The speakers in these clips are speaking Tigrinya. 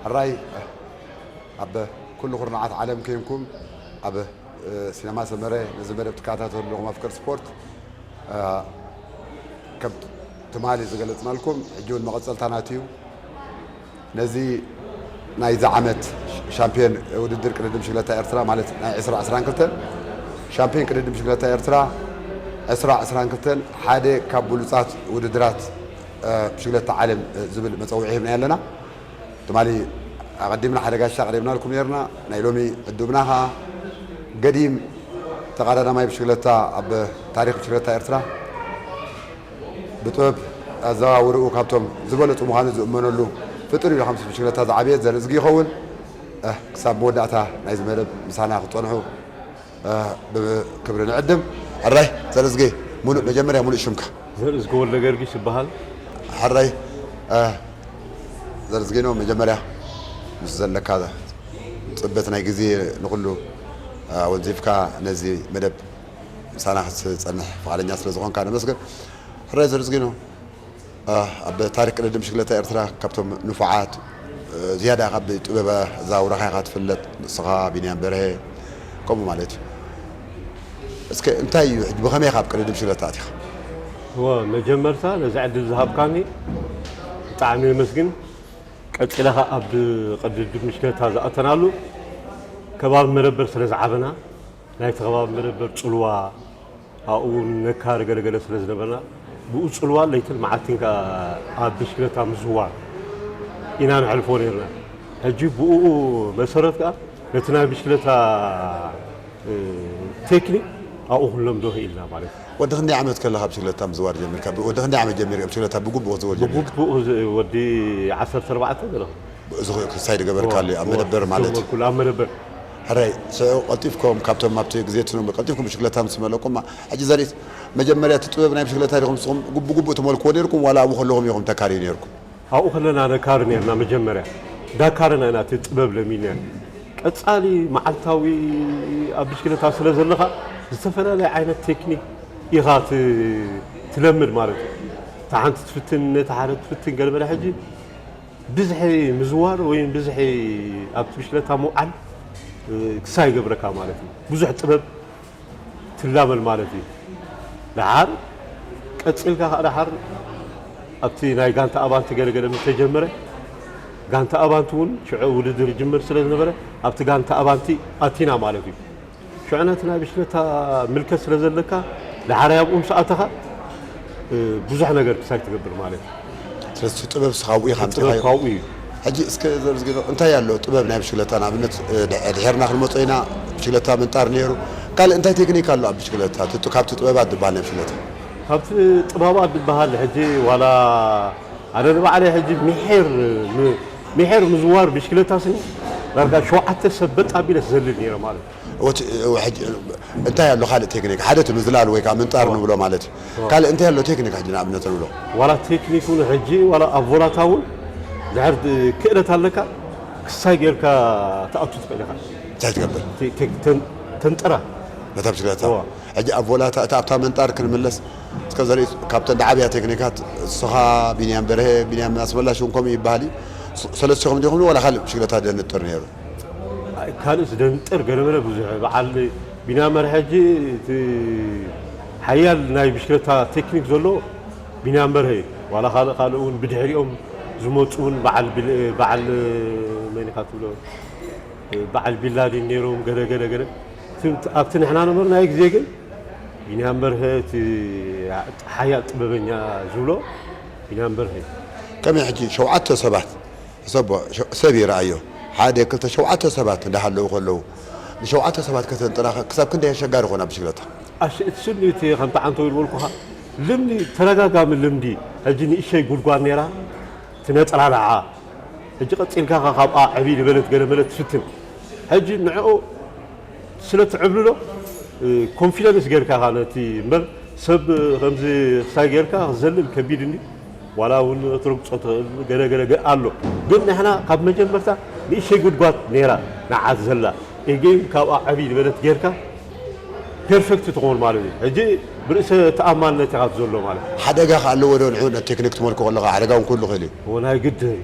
ሕራይ ኣብ ኩሉ ኩርናዓት ዓለም ከይንኩም ኣብ ሲነማ ሰመረ ነዚ መደብ ትከታተሉ ዘለኹም ኣፍቀርቲ ስፖርት፣ ከም ትማሊ ዝገለጽናልኩም ሕጂ እውን መቐጸልታ ናቱ እዩ። ነዚ ናይዚ ዓመት ሻምፒዮን ውድድር ቅድድም ብሽክለታ ኤርትራ ማለት ናይ ዕስራ ዕስራን ክልተን ሻምፒዮን ቅድድም ብሽክለታ ኤርትራ ዕስራ ዕስራን ክልተን ሓደ ካብ ብሉጻት ውድድራት ብሽክለታ ዓለም ዝብል መጸውዒ ሂብና ኣለና። ትማሊ ኣቐዲምና ሓደ ጋሻ ኣቕሪብናልኩም ነርና። ናይ ሎሚ ዕዱብና ኸኣ ገዲም ተቐዳዳማይ ብሽክለታ ኣብ ታሪኽ ብሽክለታ ኤርትራ ብጥበብ ኣዘዋውርኡ ካብቶም ዝበለጹ ምዃኑ ዝእመነሉ ፍጡር እዩ። ካብ ብሽክለታ ዝዓበየ ዘርእዝጊ ይኸውን። ክሳብ መወዳእታ ናይዚ መደብ ምሳና ክትጸንሑ ብክብሪ ንዕድም። ሕራይ ዘርእዝጊ፣ ሙሉእ መጀመርያ ሙሉእ ሽምካ። ዘርእዝጊ ወልደ ገርጊስ ይበሃል። ሕራይ ዘርእዝጊ ነው መጀመርያ ምስ ዘለካ ጽበት ናይ ግዜ ንኹሉ ኣወንዚፍካ ነዚ መደብ ምሳና ክትጸንሕ ፍቓደኛ ስለ ዝኾንካ ነመስግን። ሕራይ ዘርእዝጊ ነው። ኣብ ታሪክ ቅድድም ብሽክለታ ኤርትራ ካብቶም ንፉዓት ዝያዳ ካብ ጥበብ ኣዘዋውራኻ ኢኻ ትፍለጥ። ንስኻ፣ ቢንያም በርሀ ከምኡ ማለት እዩ። እስከ እንታይ እዩ ሕጂ ብኸመይ ካብ ቅድድም ብሽክለታ ኣቲኻ? እወ፣ መጀመርታ ነዚ ዕድል ዝሃብካኒ ብጣዕሚ የመስግን። ቀጺለ ኸኣ ኣብ ቅድድም ብሽክለታ ዝኣተናሉ ከባቢ መደበር ስለ ዝዓበና ናይቲ ከባቢ መደበር ጽልዋ ኣብኡ እውን ነካሪ ገለገለ ስለ ዝነበርና፣ ብኡ ጽልዋ ለይትን መዓልትን ከኣ ኣብ ብሽክለታ ምዝዋር ኢና ነሕልፎ ነርና። ሕጂ ብኡ መሰረት ከኣ ነቲ ናይ ብሽክለታ ቴክኒክ ኣብኡ ክንለምዶ ክኢልና ማለት እዩ። ወዲ ክንደይ ዓመት ከለኻ ብሽክለታ ምዝዋር ጀሚርካ? ወዲ ክንደይ ዓመት ጀሚርካ ብሽክለታ ብግቡእ ክትዝውር ጀሚርካ? ብግቡእ ወዲ ዓሰርተ ኣርባዕተ ገለ። እዚ ክሳይ ዝገበርካሉ ኣብ መደበር ማለት እዩ። ኣብ መደበር። ሕራይ፣ ሽዑ ቀልጢፍኩም ካብቶም ኣብቲ ግዜ ትነብሩ ቀልጢፍኩም ብሽክለታ ምስ መለኩም፣ ሕጂ ዘርኢት መጀመርያ እቲ ጥበብ ናይ ብሽክለታ ዲኹም ንስኹም ግቡ ግቡ ትመልክዎ ነርኩም ዋላ ኣብኡ ከለኹም ኢኹም ተካርዩ ነርኩም? ኣብኡ ከለና ነካሪ ነርና መጀመርያ። ዳካርና ኢና እቲ ጥበብ ለሚድና። ቀጻሊ መዓልታዊ ኣብ ብሽክለታ ስለ ዘለኻ ዝተፈላለየ ዓይነት ቴክኒክ ኢኻ ት-፣ ትለምድ ማለት እዩ። እታ ሓንቲ ትፍትን፣ ነታ ሓደ ትፍትን ገለ መለ ሕጂ ብዝሒ ምዝዋር ወይ ብዝሒ ኣብቲ ብሽክለታ ምውዓል ክሳይ ይገብረካ ማለት እዩ። ብዙሕ ጥበብ ትላመድ ማለት እዩ። ደሓር ቀጺልካ ከኣ ደሓር ኣብቲ ናይ ጋንታ ኣባንቲ ገለገለ ምስ ተጀመረ፣ ጋንታ ኣባንቲ እውን ሽዑ ውድድር ይጅምር ስለ ዝነበረ ኣብቲ ጋንታ ኣባንቲ ኣቲና ማለት እዩ። ሽዑ ነቲ ናይ ብሽክለታ ምልከት ስለ ዘለካ፣ ዳሕራይ ኣብኡ ምስ ኣተኻ፣ እ፣ ብዙሕ ነገር ክሳይ ትገብር ማለት እዩ። ስለዚ እቲ ጥበብ እስኻ ኣብኡ ኢኻ እቲ ጥበብ ኣምጺኻዮ። ካብኡ እዩ። ሕጂ እስከ ዘርዝጊ ዶ፣ እንታይ ኣሎ ጥበብ ናይ ብሽክለታ? ንኣብነት፣ እ፣ ድ-፣ ድሒርና ክንመጾ ኢና፣ ብሽክለታ ምንጣር ነይሩ። ካልእ እንታይ ቴክኒክ ኣሎ ኣብ ብሽክለታ? እቲ ጥ-፣ ካብቲ ጥበባት ዝበሃል ናይ ብሽክለታ? ካብቲ ጥበባት ዝበሃል ሕጂ ዋላ ኣነ ንባዕለይ ሕጂ ምሒር፣ ም-፣ ምሒር ምዝዋር ብሽክለታ ስኒ ዳርጋ ሸውዓተ ሰብ በጥ ኣቢለ ዝዘልል ነይረ ማለት እዩ። ወት-፣ ሕጂ እንታይ ኣሎ ካልእ ቴክኒክ? ሓደ እቲ ምዝላል ወይ ከዓ ምንጣር እዋ። ንብሎ ማለት እዩ። እዋ። ካልእ እንታይ ኣሎ ቴክኒክ ሕጂ ንኣብነት ንብሎ? ዋላ ቴክኒክ እውን ሕጂ ዋላ ኣብ ቮላታ እውን ድሕር ክእለት ኣለካ ክሳይ ጌርካ ትኣቱ ትኽእል ኢኻ። እንታይ ትገብር? ቴ-፣ ቴ-፣ ተን-፣ ተንጥራ። በታ ብሽክለታ። እዋ። ሕጂ ኣብ ቮላታ እታ ኣብታ ምንጣር ክንምለስ እስከ ዘርኢ ካብተን ዝዓብያ ቴክኒካት ንስኻ፣ ቢንያም በርሀ፣ ቢንያም ኣስመላሽ እውን ከምኡ ይበሃል እዩ። ስ-፣ ሰለስቲኹም ዲኹም ዋላ ካልእ ብሽክለታ ደንጥር ነይሩ? ኣይ፣ ካልእ ዝደንጥር ገለመለ ብዙሕ በዓል ቢንያም በርሀ ሕጂ እቲ ሓያል ናይ ብሽክለታ ቴክኒክ ዘሎ ቢንያም በርሀ እዩ። ዋላ ካልእ ካልእ እውን ብድሕሪኦም ዝመፁ እውን በዓል ቢል-፣ በዓል መን ኢኻ ትብሎ? በዓል ቢላዲን ነይሮም፣ ገለ ገለ ገለ። እቲ፣ ኣብቲ ንሕና ነበርናዮ ግዜ ግን ቢንያም በርሀ እቲ ሓያል ጥበበኛ ዝብሎ ቢንያም በርሀ እዩ። ከመይ ሕጂ ሸውዓተ ሰባት ሕሰቦ፣ ሸ-፣ ሰብ ይረኣዮ። ሓደ፣ ክልተ፣ ሸውዓተ ሰባት እንዳሃለዉ ከለዉ፣ ንሸውዓተ ሰባት ከተንጥራ ክሳብ ክንደይ ኣሸጋሪ ኮን ኣብ ብሽክለታ? ኣሽ-፣ እቲ ስኒ እቲ ከምቲ ዓንተው ዝበልኩኻ ልምዲ፣ ተደጋጋሚ ልምዲ። ሕጂ ንእሸይ ጉድጓድ ነይራ፣ ትነጥራ ደኣ። ሕጂ ቀጺልካ ኸ-፣ ካብኣ ዕብይ ዝበለት ገለ መለ ትፍትን። ሕጂ ንዕኡ ስለ ትዕብልሎ፣ እ፣ ኮንፊደንስ ጌርካ ኢኻ ነቲ እምበር፣ ሰብ ከምዚ ክሳይ ጌርካ ክዘልል ከቢድ እንዲ። ዋላ እውን ክትረግጾ ትኽእል፣ ገለ ገለ ገ-፣ ኣሎ። ግን ንሕና ካብ መጀመርታ ንእሸይ ጉድጓድ ነይራ ንዓት ዘላ። ኤጌን ካብኣ ዕብይ ዝበለት ጌርካ፣ ፐርፌክት ትኸውን ማለት እዩ። ሕጂ ብርእሰ ተኣማንነት ኢኻ ዘሎ ማለት እዩ። ሓደጋ ከ ኣለዎ ዶ ንዑ ነቲ ቴክኒክ ትመልኮ ከለኻ ሓደጋ እውን ክህሉ ይኽእል እዩ። እዎ፣ ናይ ግድን።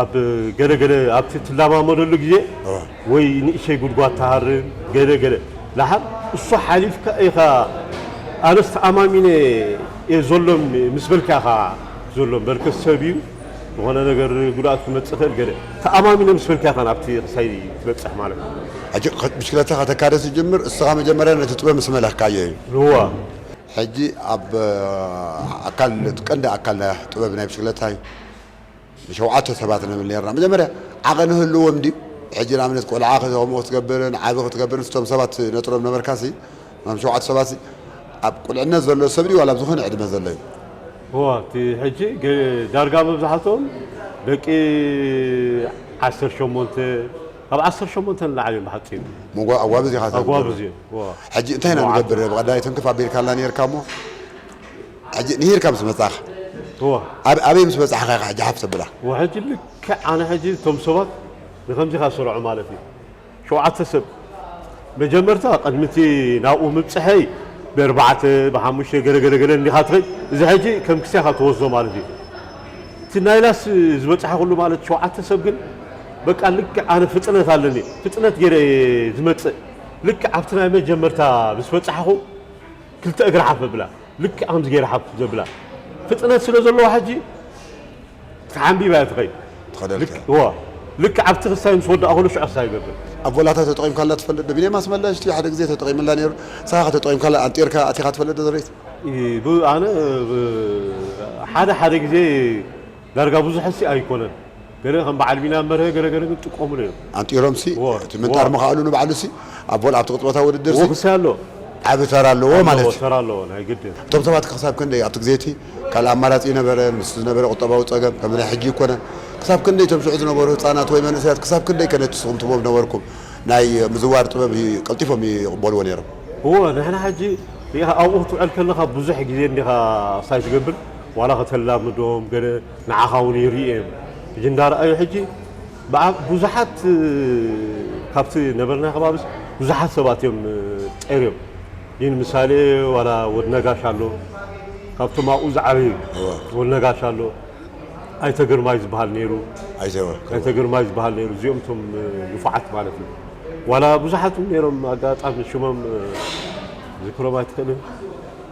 ኣብ ገለገለ ኣብቲ ትለማመደሉ ግዜ ወይ ንእሸይ ጉድጓድ ትሃርም ገለገለ፣ ደሓር እሱ ሓሊፍካ ኢኻ። ኣነስ ተኣማሚነ እየ ዘሎም ምስ በልካ ኢኻ። ዘሎም በርከት ሰብ እዩ ዝኾነ ነገር ጉድኣት ክመፅእ ይኽእል ገለ፣ ተኣማሚነ ምስ በልካ ኢኻ ናብቲ ክሳይ ትበፅሕ ማለት እዩ። ሕጂ ብሽክለታ ከተካደ ትጅምር እስኻ መጀመርያ ነቲ ጥበብ ምስ መለኽካዮ እዩ። እዋ። ሕጂ ኣብ ኣካል ቀንዲ ኣካል ጥበብ ናይ ብሽክለታ እዩ። ንሸውዓተ ሰባት ንብል ነርና። መጀመርያ ዓቐን ህልዎም ድዩ? ሕጂ ንኣብነት ቆልዓ ከምኡ ክትገብርን ዓቢ ክትገብርን ስቶም ሰባት ነጥሮም ነበርካሲ፣ እዞም ሸውዓተ ሰባት ኣብ ቁልዕነት ዘሎ ሰብ ድዩ ዋላ ኣብ ዝኾነ ዕድመ ዘሎ እዩ? እዋ፣ እቲ ሕጂ ገ-፣ ዳርጋ መብዛሕትኦም ደቂ ዓሰርተ ሸሞንተ፣ ካብ ዓሰርተ ሸሞንተ ንላዕሊ እዮም ብሓጺሩ። መጓ-፣ ኣጓብዝ ኢኻ ኣጓብዝ እዮም። እዋ። ሕጂ እንታይ ኢና ንገብር? ብቐዳይ ትንክፍ ኣቢልካላ ነርካ እሞ፣ ሕጂ ንሂርካ ምስ መጻኻ፣ እዋ። ኣብ-፣ ኣበይ ምስ በጻሕኻ ኢኻ ሕጂ ሓፍ ተብላ? እዋ፣ ሕጂ ልክዕ ኣነ ሕጂ እቶም ሰባት ንከምዚ ኢኻ ዝሰርዑ ማለት እዩ። ሸውዓተ ሰብ መጀመርታ ቅድሚ እቲ ናብኡ ምብጽሐይ ብኣርባዕተ፣ ብሓሙሽተ ገለ ገለ ገለ እንዲኻ ትኸይድ። እዚ ሕጂ ከም ክስያኻ ትወስዶ ማለት እዩ። እቲ ናይ ላስ ዝበጽሓ ኩሉ ማለት ሸውዓተ ሰብ ግን በቃ ልክዕ ኣነ ፍጥነት ኣለኒ። ፍጥነት ገይረ እየ ዝመጽእ። ልክዕ ኣብቲ ናይ መጀመርታ ምስ በጻሕኹ ክልተ እግሪ ሓፍ ኣብላ። ልክዕ ከምዚ ገይረ ሓፍ ዘብላ። ፍጥነት ስለ ዘለዋ ሕጂ ተሓንቢባ እያ ትኸይድ። ትኸደልካ። ልክ-፣ እዋ። ልክዕ ኣብቲ ክሳይ ምስ ወዳእኹሉ ሽዑ ክሳይ ይገብር። ኣብ ቮላታ ተጠቒምካላ ትፈልጥ ዶ? ቢንያም ኣስመላሽ ሓደ ግዜ ተጠቒምላ ነይሩ። ንስኻ ተጠቒምካላ ኣንጢርካ ኣቲኻ ትፈልጥ ዶ ዘሬት? እ፣ ብ-፣ ኣነ፣ ብ-፣ ሓደ ሓደ ግዜ ዳርጋ ብዙሕ ሲ ኣይኮነን። ገለ ከም በዓል ቢንያም መርሀ ገለ ገለ ግን ጥቀሙሉ እዮም። ኣንጢሮምሲ፣ እዎ፣ እቲ ምንጣር እዎ። ምኻኣሉ ንባዕሉሲ፣ ኣብ ቮል-፣ ኣብቲ ቅጽበታዊ ውድድርሲ፣ እዎ፣ ክሳይ ኣሎ። ዓቢ ተራ ኣለዎ ኣለዎ፣ ማለት እዩ። ተራ ኣለዎ፣ ናይ ግድን። እቶም ሰባት ክሳብ ክንደይ ኣብቲ ግዜ እቲ ካልእ ኣማራጺ ነበረ፣ ምስ ዝነበረ ቁጠባዊ ጸገም፣ ከም ናይ ሕጂ ኣይኮነን። ክሳብ ክንደይ እቶም ሽዑ ዝነበሩ ህጻናት ወይ መንእሰያት ክሳብ ክንደይ ከ ነቲ ንስኹም ትህቦም ነበርኩም ናይ ምዝዋር ጥበብ ይ-፣ ቀልጢፎም ይቕበልዎ ነይሮም? እዎ፣ ንሕና ሕጂ ሪኢኻ ኣብኡ ክትውዕል ከለኻ ብዙሕ ግዜ እንዲኻ ሳይ ትገብር፣ ዋላ ከተላምዶም ገለ ንዓኻ እውን ይርእዮም። ሕጂ እንዳረኣዩ ሕጂ ብዓ-፣ ብዙሓት፣ እ፣ ካብቲ ነበርናዮ ከባቢስ ብዙሓት ሰባት እዮም፣ እ፣ ጠርዮም። ግን ምሳሌ ዋላ ወድ ነጋሽ ኣሎ፣ ካብቶም ኣብኡ ዝዓበዩ እወ። ወድ ነጋሽ ኣሎ፣ ኣይተ ግርማይ ዝበሃል ነይሩ። ኣይተ ወ-፣ ኣይተ ግርማይ ዝበሃል ነይሩ። እዚኦም እቶም፣ እ፣ ንፉዓት ማለት እዩ። ዋላ ብዙሓት እውን ነይሮም፣ ኣጋጣሚ ሽሞም፣ እ፣ ዝክሮም ኣይትኽእልን።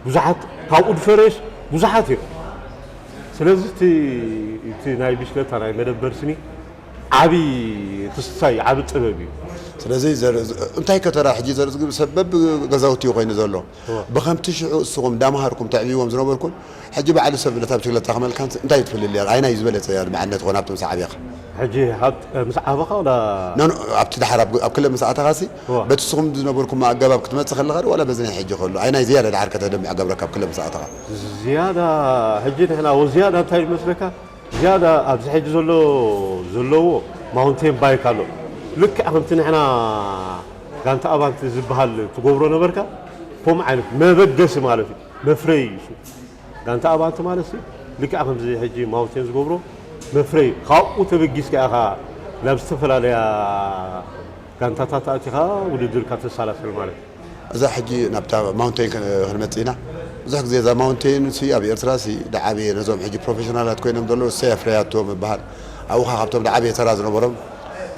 ብዙሓት ካብኡ ዝፈረዩስ ብዙሓት እዮም። ስለዚ እቲ፣ እቲ ናይ ብሽክለታ ናይ መደበር ስኒ ዓቢ ክስታይ፣ ዓቢ ጥበብ እዩ። ስለዚ ዘር-፣ እንታይ ከተራ ሕጂ ዘርዝግብ ሰብ በብገዛውቲ እዩ ኮይኑ ዘሎ። እወ። ብኸምቲ ሽዑ እስኹም እንዳምሃርኩም ተዕብይዎም ዝነበርኩም፣ ሕጂ ባዕሉ ሰብ ነታ ብሽክለታ ክመልካ እንታይ እዩ ትፍልልያ? ኣይናይ ዝበለጸ እያ ንመዓልነት ኮን ኣብቲ ምስ ዓብኻ? ሕጂ ሃብት-፣ ምስ ዓበኻ ወላ ኖ፣ ኖ፣ ኣብቲ ደሓር ኣብ፣ ኣብ ክለብ ምስ ኣተኻሲ፣ እወ። በቲ እስኹም ዝነበርኩም ኣገባብ ክትመጽእ ከለኻ ዶ ዋላ በዚ ናይ ሕጂ ከሎ? ኣይናይ ዝያዳ ደሓር ከተደምዕ ገብረካ ኣብ ክለብ ምስ ኣተኻ? ዝያዳ ሕጂ ንሕና ወ-፣ ዝያዳ እንታይ ይመስለካ? ዝያዳ ኣብዚ ሕጂ ዘሎ፣ ዘለዎ ማውንቴን ባይክ ኣሎ። ልክዕ ከምቲ ንሕና ጋንታ ኣባንቲ ዝበሃል ትገብሮ ነበርካ፣ ከምኡ ዓይነት መበገሲ ማለት እዩ። መፍረይ እዩ እሱ። ጋንታ ኣባንቲ ማለት ሲ ልክዕ ከምዚ ሕጂ ማውንቴን ዝገብሮ መፍረይ፣ ካብኡ ተበጊስካ ኢኻ ናብ ዝተፈላለያ ጋንታታት ኣቲኻ ውድድርካ ተሰላስል ማለት እዩ። እዛ ሕጂ ናብታ ማውንቴን ከ-፣ ክንመጽእ ኢና። ብዙሕ ግዜ እዛ ማውንቴን ሲ ኣብ ኤርትራ ሲ ደዓበየ ነዞም ሕጂ ፕሮፌሽናላት ኮይኖም ዘለዉ እሰይ ኣፍረያቶ ምበሃል። ኣብኡ ኸኣ ካብቶም ደዓበየ ተራ ዝነበሮም፣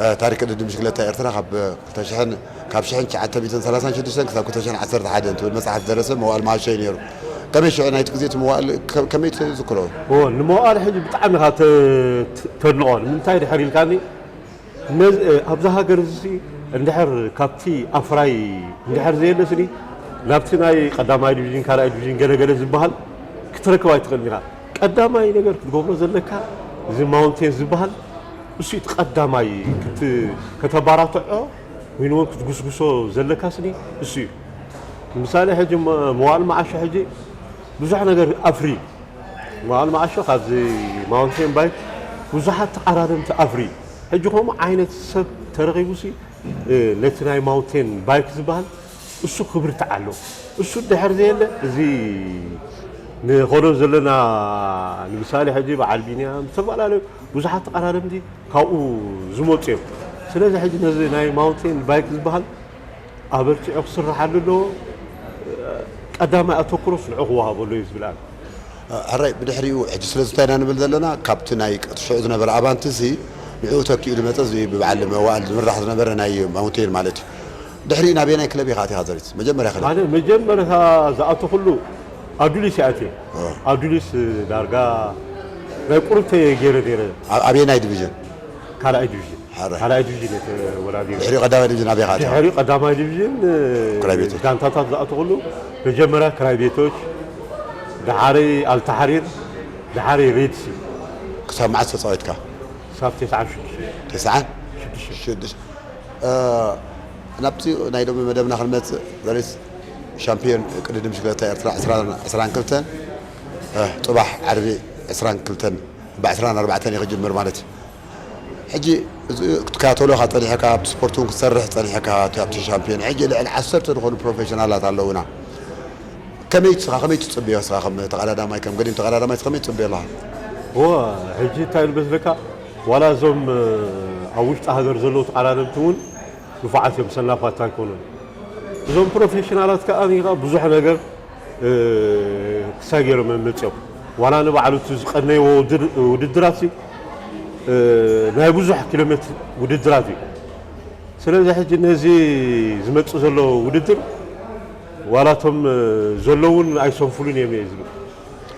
እ፣ ታሪክ ቅድድም ብሽክለታ ኤርትራ ካብ ክልተ ሽሕን፣ ካብ ሽሕን ትሽዓተ ሚእትን ሰላሳን ሽዱሽተን ክሳብ ክልተ ሽሕን ዓሰርተ ሓደን ትብል መጽሓፍ ዝደረሰ መዋእል መዓሾ እዩ ነይሩ። ከመይ ሽዑ ናይቲ ግዜ እቲ መዋእል ከ-፣ ከመይ ትዝክሮ? እዎ፣ ንመዋእል ሕጂ ብጣዕሚ ኢኻ ተ-፣ ተ-፣ ተድንቖ። ንምንታይ ድሕር ኢልካኒ? ነዚ፣ እ፣ ኣብዛ ሃገር እዚ እንድሕር ካብቲ ኣፍራይ እንድሕር ዘየለ ስኒ ናብቲ ናይ ቀዳማይ ዲቪዥን፣ ካልኣይ ዲቪዥን ገለ ገለ ዝበሃል ክትረክብ ኣይትኽእልን ኢኻ። ቀዳማይ ነገር ክትገብሮ ዘለካ እዚ ማውንቴን ዝበሃል እሱ እዩ። እቲ ቀዳማይ ክት-፣ ከተባራትዖ ወይ እውን ክትጉስጉሶ ዘለካ ስኒ እሱ እዩ። ንምሳሌ ሕጂ መ-፣ መዋእል መዓሾ ሕጂ ብዙሕ ነገር ኣፍሪ። መዋእል መዓሾ ካብዚ ማውንቴን ባይክ ብዙሓት ተቐራረብቲ ኣፍሪ። ሕጂ ከምኡ ዓይነት ሰብ ተረኺቡሲ፣ እ፣ ነቲ ናይ ማውንቴን ባይክ ዝበሃል እሱ ክብርትዕ ኣለዎ። እሱ ድሕር ዘየለ እዚ ንኸዶ ዘለና ንምሳሌ ሕጂ በዓል ቢንያም ዝተፈላለዩ ብዙሓት ተቐራረብቲ ካብኡ ዝመፁ እዮም። ስለዚ ሕጂ ነዚ ናይ ማውንቴን ባይክ ዝበሃል ኣበርቲዑ ክስርሓሉ ኣለዎ። ቀዳማይ ኣተኩሮስ ንዑ ክወሃበሉ እዩ ዝብል ኣነ። ሕራይ ብድሕሪኡ ሕጂ ስለዚ እንታይ ኢና ንብል ዘለና፣ ካብቲ ናይ ሽዑ ዝነበረ ኣባንትሲ ንዕኡ ተኪኡ ዝመፀ እዚ ብበዓል መዋእል ዝምራሕ ዝነበረ ናይ ማውንቴን ማለት እዩ። ድሕሪኡ ናበየናይ ክለብ ኢኻ ኣቲኻ ዘሪት? መጀመርያ ክለብ ኣነ መጀመርታ ዝኣተኹሉ ኣዱሊስ ይኣትየ። ኣዱሊስ ዳርጋ ናይ ቁርብተይ ገይረ ነይረ። ኣብ ኣበየናይ ዲቪዥን? ካልኣይ ዲቪዥን። ሓረ። ካልኣይ ዲቪዥን እየ ተወዳዲረ። ድሕሪኡ ቀዳማይ ዲቪዥን ኣበይ ኢኻ ኣቲኻ? ድሕሪኡ ቀዳማይ ዲቪዥን፣ እ፣ ክራይ ቤቶች። ጋንታታት ዝኣተኹሉ መጀመርያ ክራይ ቤቶች፣ ደሓሪ ኣልታሕሪር፣ ደሓሪ ሬድሲ። ክሳብ መዓስ ተፃዊትካ? ክሳብ ተስዓን ሽዱሽተን። ተስዓን? ሽዱሽተ። ሽዱሽተ። እ፣ ናብቲ ናይ ሎሚ መደብና ክንመፅእ፣ ዘሪስ ሻምፒዮን ቅድድም ብሽክለታ ኤርትራ ዕስራን፣ ዕስራን ክልተን፣ እ፣ ፅባሕ ዓርቢ ዕስራን ክልተን ብዕስራን ኣርባዕተን እዩ ክጅምር ማለት እዩ። ሕጂ እዚ ክትከታተሎ ኢኻ ጸኒሕካ፣ ኣብቲ ስፖርት እውን ክትሰርሕ ጸኒሕካ፣ ኣብቲ፣ ኣብቲ ሻምፒዮን። ሕጂ ልዕሊ ዓሰርተ ዝኾኑ ፕሮፌሽናላት ኣለዉና። ከመይ ንስኻ፣ ከመይ ትጽበዮ ንስኻ ከም ተቐዳዳማይ፣ ከም ገዲም ተቐዳዳማይ ከመይ ትጽበዮ ኣለኻ? እወ፣ ሕጂ እንታይ ኢሉ መስለካ፣ ዋላ እዞም፣ እ፣ ኣብ ውሽጢ ሃገር ዘለዉ ተቐዳደምቲ እውን ንፉዓት እዮም፣ ሰናፋት ኣይኮኑን። እዞም ፕሮፌሽናላት ከኣ ብዙሕ ነገር፣ እ፣ ክሳይ ገይሮም እዮም መጺኦም። ዋላ ንባዕሉ እቲ ዝቐነይዎ ውድድ-፣ ውድድራት ሲ፣ እ፣ ናይ ብዙሕ ኪሎ ሜትር ውድድራት እዩ። ስለዚ ሕጂ ነዚ ዝመጽእ ዘሎ ውድድር ዋላ እቶም፣ እ፣ ዘለዉን ኣይሰንፉሉን እዮም እየ ዝብል።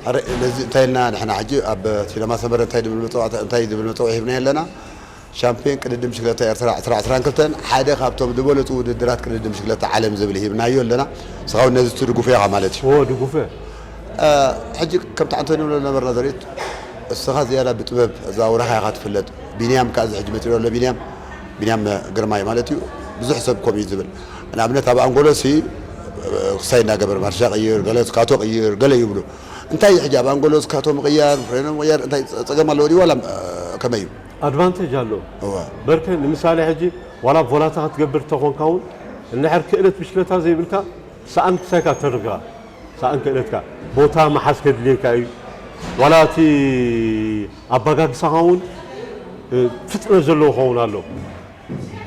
ኣረ፣ ነዚ እንታይ ኢልና ንሕና ሕጂ ኣብ ሲነማ ሰመረ እንታይ ዝብል መጸዋዕታ፣ እንታይ ዝብል መጸውዒ ሂብና ኣለና? ሻምፒዮን ቅድድም ብሽክለታ ኤርትራ ዕስራ ዕስራን ክልተን ሓደ ካብቶም ዝበለጹ ውድድራት ቅድድም ብሽክለታ ዓለም ዝብል ሂብናዮ ኣለና። ንስኻ እውን ነዚ ትድግፎ ኢኻ ማለት እዩ። እዎ፣ ድጉፈ። እ፣ ሕጂ ከምቲ ኣንቶኒ ንብሎ ነበርና ዘሪት፣ እስኻ ዝያዳ ብጥበብ እዛ ውራኻ ኢኻ ትፍለጥ። ቢንያም ከኣ እዚ ሕጂ መጺኡ ኣሎ። ቢንያም፣ ቢንያም ግርማይ ማለት እዩ። ብዙሕ ሰብ ከምኡ እዩ ዝብል። ንኣብነት ኣብ ኣንጎሎ ሲ፣ እ፣ ክሳይ እናገበር ማርሻ ቀይር፣ ገለ ስካቶ ቀይር፣ ገለ ይብሉ። እንታይ እዩ ሕጂ ኣብ ኣንጎሎ ስካቶ ምቕያር፣ ፍሬኖ ምቕያር እንታይ ጸ-፣ ጸገም ኣለዎ ድዩ ዋላ፣ እ፣ ከመይ እዩ? ኣድቫንቴጅ ኣለዎ። እወ። በርከ ንምሳሌ ሕጂ ዋላ ቮላታ ክትገብር ተኾንካ እውን እንድሕር ክእለት ብሽክለታ ዘይብልካ ሰኣን ክሳይካ ተርፍካ፣ ሰኣን ክእለትካ ቦታ መሓዝ ከድልየካ እዩ። ዋላ እቲ ኣባጋግሳኻ እውን፣ እ፣ ፍጥነት ዘለዎ ክኸውን ኣሎ።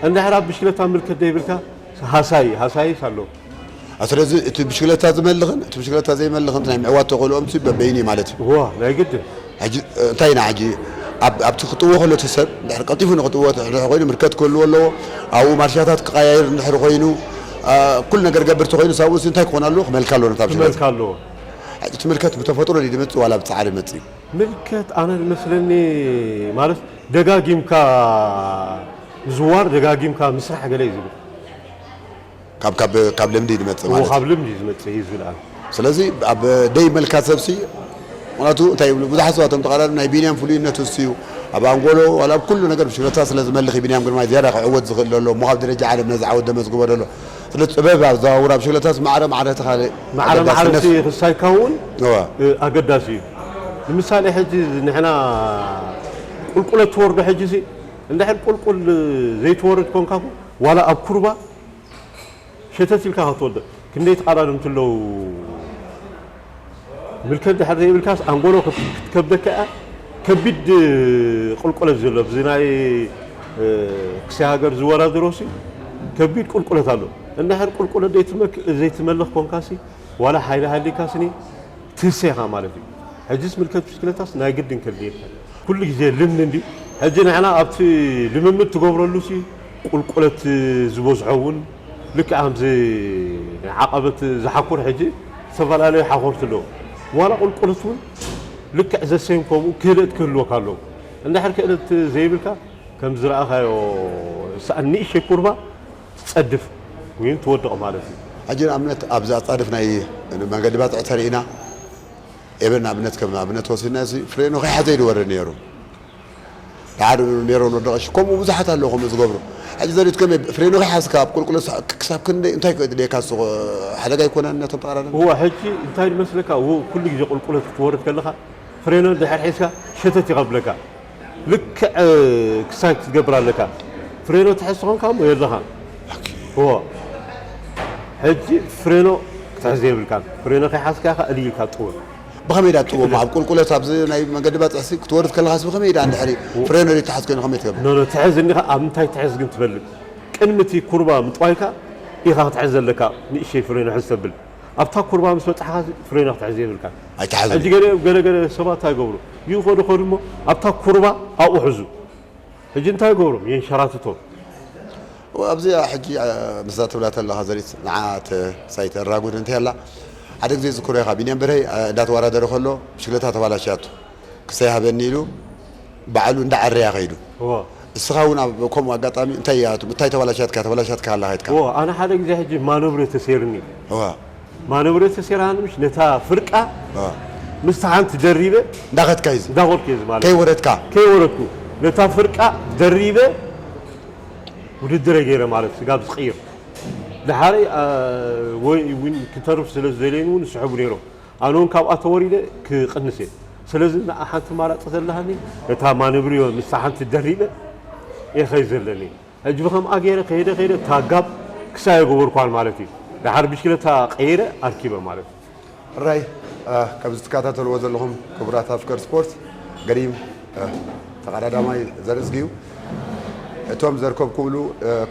እንድሕር ኣብ ብሽክለታ ምልከት ዘይብልካ ሃሳይ፣ ሃሳይስ ኣሎ። አ፣ ስለዚ እቲ ብሽክለታ ዝመልኽን እቲ ብሽክለታ ዘይመልኽን ናይ ምዕዋት ተኽእሎኦም ሲ በበይኑ እዩ ማለት እዩ። እዋ፣ ናይ ግድን። ሕጂ፣ እ፣ እንታይ ኢና ሕጂ ኣብ-፣ ኣብቲ ክጥዎ ከሎ እቲ ሰብ እንድሕር ቀልጢፉ ንክጥዎ እንድሕር ኮይኑ ምልከት ክህልዎ ኣለዎ። ኣብኡ ማርሻታት ክቀያየር እንድሕር ኮይኑ፣ አ፣ ኩሉ ነገር ገብር ተኮይኑ ሳብኡ ሲ እንታይ ክኾን ኣለዎ? ክመልካ ኣለዎ ነታ ብሽክለታ። ክመልካ ኣለዎ። ሕጂ እቲ ምልከት ብተፈጥሮ ድዩ ዝመጽእ ዋላ ብጻዕሪ ይመጽእ እዩ? ምልከት ኣነ ዝመስለኒ ማለት ደጋጊምካ ምዝዋር፣ ደጋጊምካ ምስራሕ ገለ እዩ ዝብል። ካብ፣ ካብ፣ ካብ ልምዲ ዝመጽእ እዎ፣ ማለት ካብ እዩ። ልምዲ ዝመጽእ እዩ ዝብል ኣነ። ስለዚ ኣብ ደይ መልካ ሰብሲ፣ ምኽንያቱ እንታይ ይብሉ ብዙሓት ሰባት፣ እቶም ተቓራኒ ናይ ቢንያም ፍሉይነቱ እሱ እዩ። ኣብ ኣንጎሎ ዋላ ኣብ ኩሉ ነገር ብሽክለታ ስለ ዝመልኽ እዩ ቢንያም ግርማይ ዝያዳ ክዕወት ዝኽእል ዘሎ እሞ ካብ ደረጃ ዓለም ነዚ ዓወት ዘመዝግቦ ዘሎ። ስለዚ ጥበብ ኣብ ዘዋውራ ብሽክለታስ ማዕረ ማዕረ እቲ ካልእ ማዕረ ማዕረ ኣገዳስነት ሲ ክሳይካ እውን፣ እዋ። እ፣ ኣገዳሲ እዩ። ንምሳሌ ሕጂ ንሕና ቁልቁለት ትወርዶ ሕጂ ሲ፣ እንድሕር ቁልቁል ዘይትወርድ ኮንካ እኮ ዋላ ኣብ ኩርባ ሸተት ኢልካ ክትወድቕ። ክንደይ ተቓዳደምቲ ኣለዉ። ምልከት ድሕር ዘይብልካስ ኣንጎሎ ክት-፣ ክትከብደካ እያ። ከቢድ ቁልቁለት ዘሎ፣ ብዚ ናይ፣ እ፣ ክሲ ሃገር ዝወዳደሮሲ ከቢድ ቁልቁለት ኣሎ። እንድሕር ቁልቁለት ዘይትመክ-፣ ዘይትመልኽ ኮንካሲ፣ ዋላ ሓይሊ ሃሊካስኒ ትህሰኻ ማለት እዩ። ሕጂስ ምልከት ብሽክለታስ ናይ ግድን ከድልየካ። ኩሉ ግዜ ልምዲ እንድዩ። ሕጂ ንሕና ኣብቲ ልምምድ ትገብረሉሲ ቁልቁለት ዝበዝሖ እውን ልክዕ ከምዚ ናይ ዓቐበት ዝሓኩር ሕጂ ዝተፈላለዩ ሓኾርቲ ኣለዉ። ዋላ ቁልቁለት እውን ልክዕ ዘሰይም ከምኡ ክእለት ክህልወካ ኣለዎ። እንድሕር ክእለት ዘይብልካ ከም ዝረኣኻዮ ሰኣን ንእሽተይ ኩርባ ትጸድፍ ወይ ትወድቕ ማለት እዩ። ሕጂ ንኣብነት ኣብዚ ኣጻድፍ ናይ መገዲ ባጽዕ ተሪእና፣ ኤቨን ንኣብነት ከም ኣብነት ወሲድና እዚ ፍሬኖ ከይሓዘ እዩ ዝወርድ ነይሩ። ደሓር ሜሮን ወደቐ። እሺ፣ ከምኡ ብዙሓት ኣለዉ ከምኡ ዝገብሩ። ሕጂ ዘሪት ከመይ ፍሬኖ ከይሓዝካ ኣብ ቁልቁለት ክሳብ ክንደይ እንታይ ከድልየካ እሱ ሓደጋ ኣይኮነን ነቶም ተቓራኒ? እወ፣ ሕጂ እንታይ ዝመስለካ፣ እወ፣ ኩሉ ግዜ ቁልቁለት ክትወርድ ከለኻ ፍሬኖ ድሕር ሒዝካ ሸተት ይቐብለካ። ልክዕ ክሳይ ክትገብር ኣለካ። ፍሬኖ ትሕዝ ተኾንካ እሞ የለኻን። ኦኬ። እወ። ሕጂ ፍሬኖ ክትሕዝ የብልካን። ፍሬኖ ከይሓዝካ ኢኻ እልይ ኢልካ ትጥወ። ብኸመይ ኢዳ ትጥወ? ኣብ ቁልቁለት ኣብዚ ናይ መገዲ ባጽዕሲ ክትወርድ ከለኻስ ብኸመይ ኢዳ እንድሕሪ ው- ፍሬኖ ዘይትሓዝ ኮይኑ ከመይ ትገብር? ኖ፣ ኖ፣ ትሕዝ እንዲኻ። ኣብ ምንታይ ትሕዝ ግን ትፈልጥ? ቅድሚ እቲ ኩርባ ምጥዋይካ ኢኻ ክትሕዝ ዘለካ። ንእሽተይ ፍሬኖ ሕዝ ተብል። ኣብታ ኩርባ ምስ በጻሕካ ፍሬና ክትሕዝ የብልካ። ኣይትሓዝን። ሕጂ ገለ ገለ ገለ ሰባት እንታይ ይገብሩ? ይኸዱ ኸዱ እሞ ኣብታ ኩርባ ኣብኡ ሕዙ። ሕጂ እንታይ ይገብሮም? የንሸራትቶም። ኣብዚኣ ሕጂ ምስዛ ትብላ ተለኻ ዘሪት ንዓ ሳይት ኣራጉድ እንታይ ኣላ ሓደ ግዜ ዝክሮ ኢኻ ቢንያም በርሀይ እንዳተወዳደረ ከሎ ብሽክለታ ተባላሽያቱ ክሳይ ሃበኒ ኢሉ ባዕሉ እንዳዓረያ ከይዱ። እዋ እስኻ እውን ኣብ ከምኡ ኣጋጣሚ እንታይ እያ እንታይ ተባላሽያትካ ተባላሽያትካ ኣላ ከይድካ። እዋ ኣነ ሓደ ግዜ ሕጂ ማኖብረ ተሰይርኒ። እዋ ማኖብረ ተሰይራኒ ምሽ ነታ ፍርቃ እዋ ምስታ ሓንቲ ደሪበ እንዳኸድካ እዩ እንዳኸድኩ እየ ማለት ከይወረድካ። ከይወረድኩ ነታ ፍርቃ ደሪበ ውድድረ ገይረ ማለት ስጋብ ዝቕይር ድሓረይ ወይ እውን ክተርፍ ስለ ዝደልየኒ እውን ይስሕቡ ነይሮም። ኣነ እውን ካብኣ ተወሪደ ክቕንስ እየ። ስለዚ ንኣ ሓንቲ ማራፂ ዘለሃኒ ነታ ማነብርዮ ምስታ ሓንቲ ደሪበ እየ ከይ ዘለኒ። ሕጂ ብከምኣ ገይረ ከይደ ከይደ እታ ጋብ ክሳይ ኣይገበርኳን ማለት እዩ። ድሓር ብሽክለታ ቀይረ ኣርኪበ ማለት እዩ። ሕራይ ከምዚ ትከታተልዎ ዘለኹም ክቡራት ኣፍቀር ስፖርት ገሪም ተቐዳዳማይ ዘርእዝጊ እዩ። እቶም ዘርከብኩምሉ